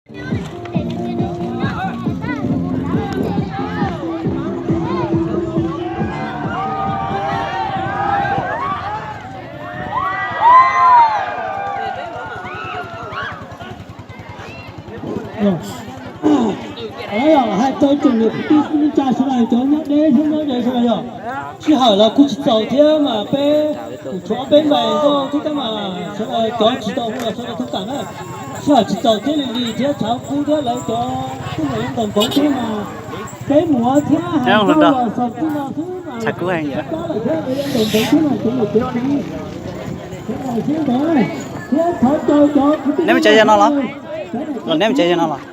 Hais rau tsoom niam txiv kwv tij neej tsa sawv daws, cov nyob deb thiab nyob ze sawv daws yog, sij hawm los kuj tsis txaus thiab mas peb kuj tshuav ob peb npais nkauj thiab tab mas sawv daws cov tsis tau hu los sawv daws thông cảm na. Sij hawm tsis txaus thiab li li thiab tshav kub thiab lawv cov tub los yeej ntaus npoov thiab mas peb mus thiab hais nkauj los xaus txij no xwb mas tshav kub heev yom. Pab lawm thiab lawv yeej ntaus npoov thiab mas cov niam cov txiv sawv daws thiab ntawd thiab thov caw cov kwv tij neb mus tsev yog no los? Los neb mus tsev yog no los?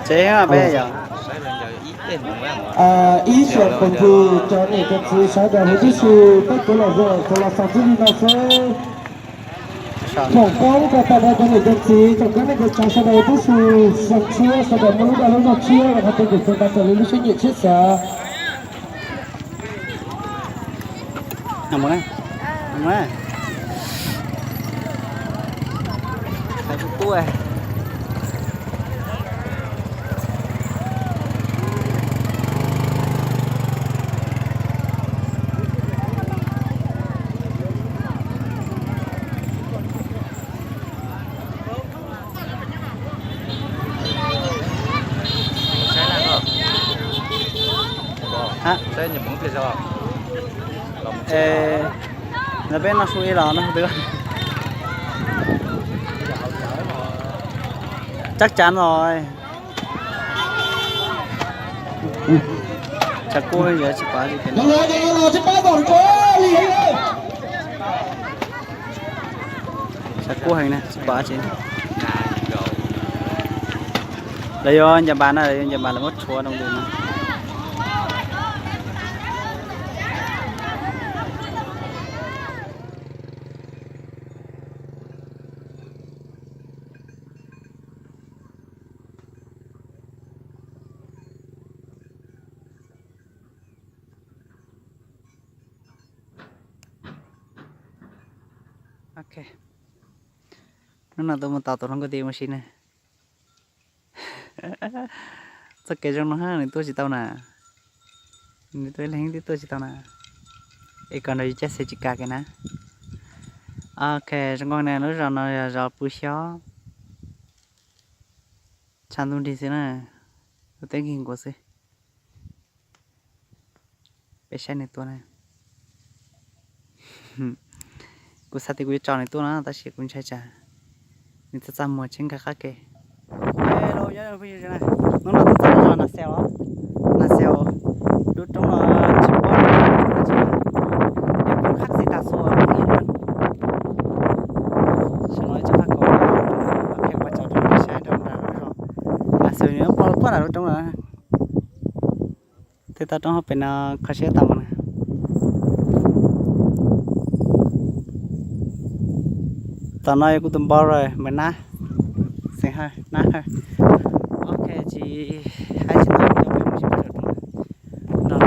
Tsev peb yog ib xyoos koom tus cov niam cov txiv sawv daws huv tib si, peb kuv los zoo los xaus txij li no xwb. Foom koob rau tag nrho cov niam cov txiv, tsoom kwv tij neej tsa sawv daws huv tib si, zoo siab sawv daws muaj lub dag lub zog tshiab los qhov twg kuj txog nqa raws li lub siab nyiam siab xav. Ntawd peb noj su ib los no twb chắc chắn rồi. Tshav kub heev, tsis pav tsis. Tshav kub heev na, tsis pav tsis. Lawv yuav nca npas na, lawv yuav nca npas, lawv muab rhuav rau ntawm no. Ok, hnub no tuaj mus tos tus hluas nkauj tid ua si na. Txoj kev zoo no nws tuaj tsis tau na. Nws tuaj ib leeg twb tuaj tsis tau na. Es koj nrog yus caij xe tsis kam kiag na. Ok, zoo nkauj na, lub zos no yog zos Pw Xyob. Tshav ntuj nrig xwb na, lub teb nkig nkuav xwb. Peb saib nws tuaj na. Kuv xav tias kuv yuav tso nws tuaj no tab sis kuv ntshai tsam nws txaj txaj muag tsheb nkag qab ke. Hnub no tuaj txog lub zos Nas Xeus, Nas Xeus, lub roob no tsis paub es kuv khab txi tas xua ib hnub. Saum no ib tsob faj kaum, ok, kuv coj rau nej saib rau nram lub zos Nas Xeus, nws nyob puag nram lub roob lawm. Tej toj roob hauv pes no kho siab tau mus na. Tom no yog kuv tus npau rồi, Maiv Nab, xeem Hawj, Nab Hawj. Ok, tsis hais tsis tau,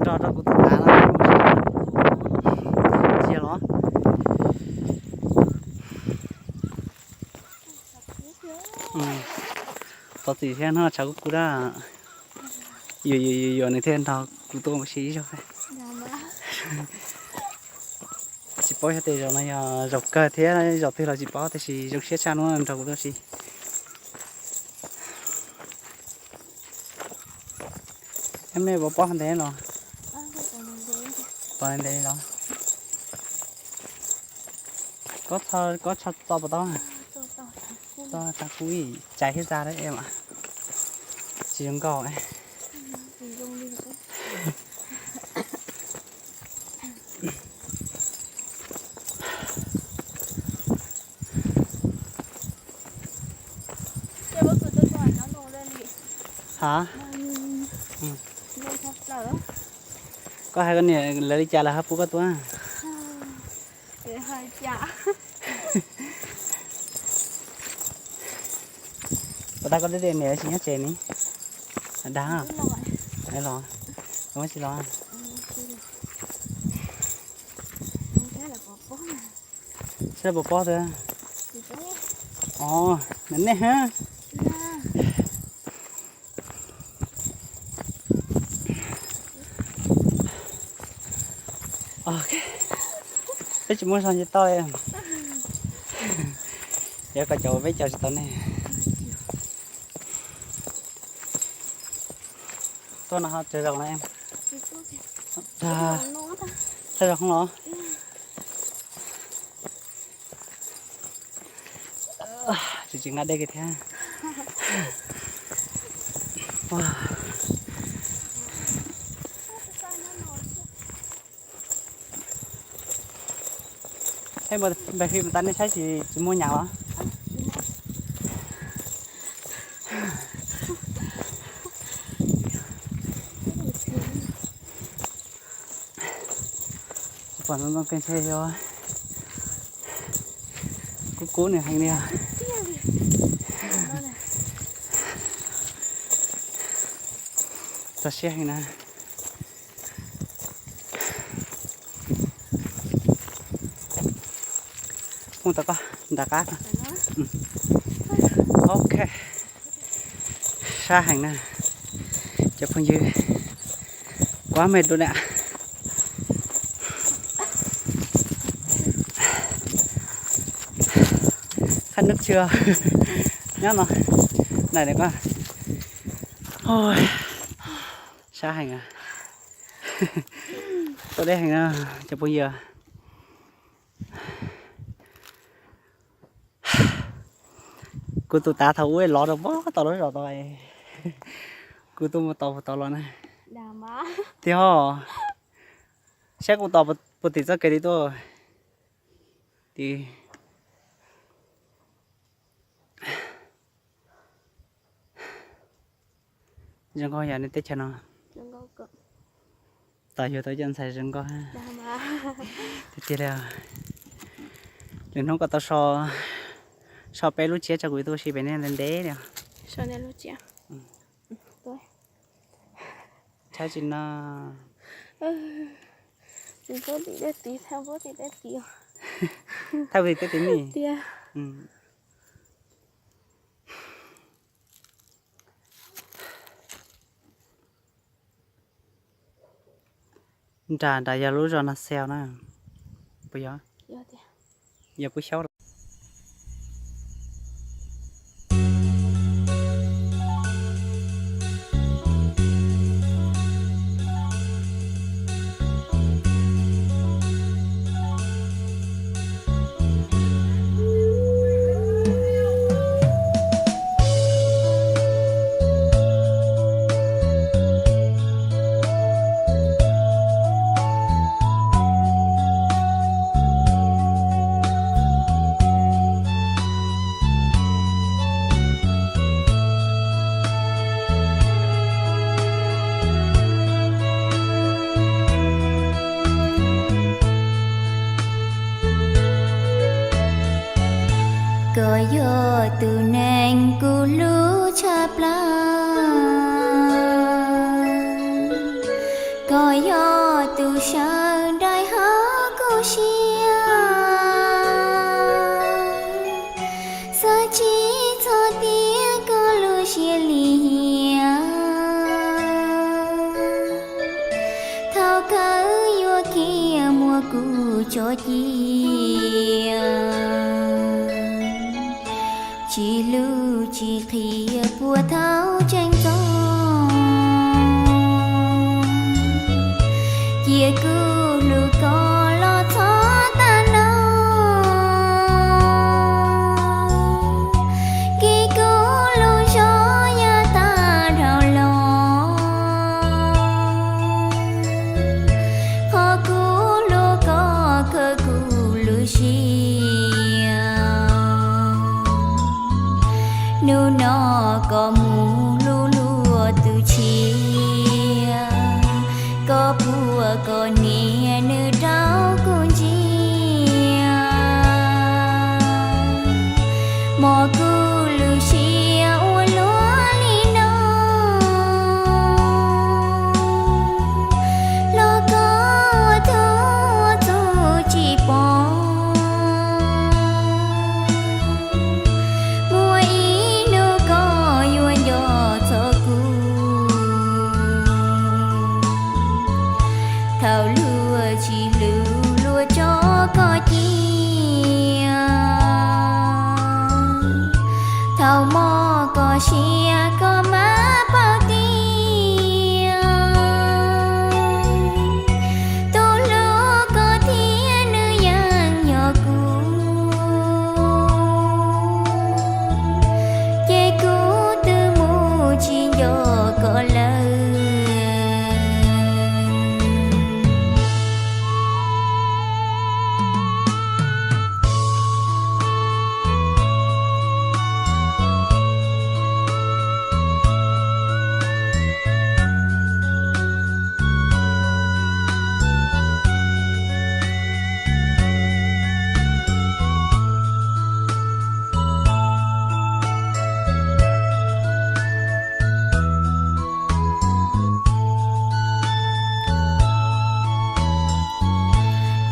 nrog rau kuv tus tav no mus tsis los. Txom txim thiab no, tshav kub kub dab. Yuam yuam yuam yuam nws thiaj nrog kuv tuaj mus ua si ib zaug. Tsis paub xyov tej zaum no yog zaum kawg thiab zaum twg los tsis paub, tab sis zoo siab tshaj hnub no nrog kuv tuaj ua si. Neb puas pom ntev los? Pom ntev los? Koj txho txo puas tau? Txo tshav kub ib tsais thiab tsa mas tsis zoo nkauj. Ha? Koj Koj hais koj niam lawv li cas lawv ho pub koj tuaj? Ua tag koj tej niam tsis nyob tsev ne? Dag los, muab tsis los. Sab puas pob twg? Os, nej ha. Peb tsis muaj zog nce toj li. Yog koj cov peb cov tsis tau nej. Tuaj no ho tsaug zog na. Tsaug zog los. Tsis tsis nqa dej kiag thiab. Ej, npais fim tas nej saib tsis tsis muaj nyam los? Pom ntxoov ntxoo kawg ntshe yog kub kub nws heev li os. Txog siab heev na. Mus tom koj nram qab. Ok. Sab heev na cov phooj ywg. Quá mệt luôn ạ. Khát nước chưa? Nyob no. Này này con. Ôi, sab heev à. Tuaj deb heev na cov phooj ywg. Kuv tus tav thaum ub los rau pob tau lub zos tod. Kuv tuaj mus tos puas tos los na. Tiag, saib kuv tos puas tim txoj kev li tuaj. Tim zoo nkauj yam nej teb chaws no. Tos yug tau cov ntxhais zoo nkauj tiag tiag li. Lwm hnub koj tau so peb lub tsiab tso kuv tuaj ua si pem nej ntev ntev li. Saib tsis no. Thaj tim teb tim ni. Nram nram yog lub zos Nas Xeos na. Puas yog? Yog puab xyaub los. Koj yog tus neeg kuv hlub tshaj plaws, koj yog tus sawv daws hauv kuv siab. Xav tsis txog tias koj lub siab lim hiam, thaum kawg yuav khiav muab kuv tso cia. Tsis hlub tsis qhia puas thaum tseem txom, cia kuv hlub koj los txhob tag nrho. Kev kub lub zog yav tag dhau los, qhov kuv hlub koj khwv kuv lub siab. Hnub no koj mus hlub luag tus tshiab, koj puas Tsis hlub luag tso koj cia, thaum mob koj siab koj mam paub tias tus hlub koj thiab nws yeej yog kuv. Ces kuv twb mus tsis nco koj lawm.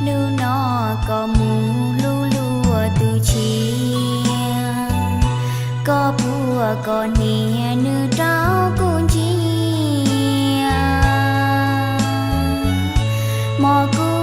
Hnub no koj mus hlub luag tus tshiab, koj puag koj niam nws rau kuv ntsia. Hmo kuv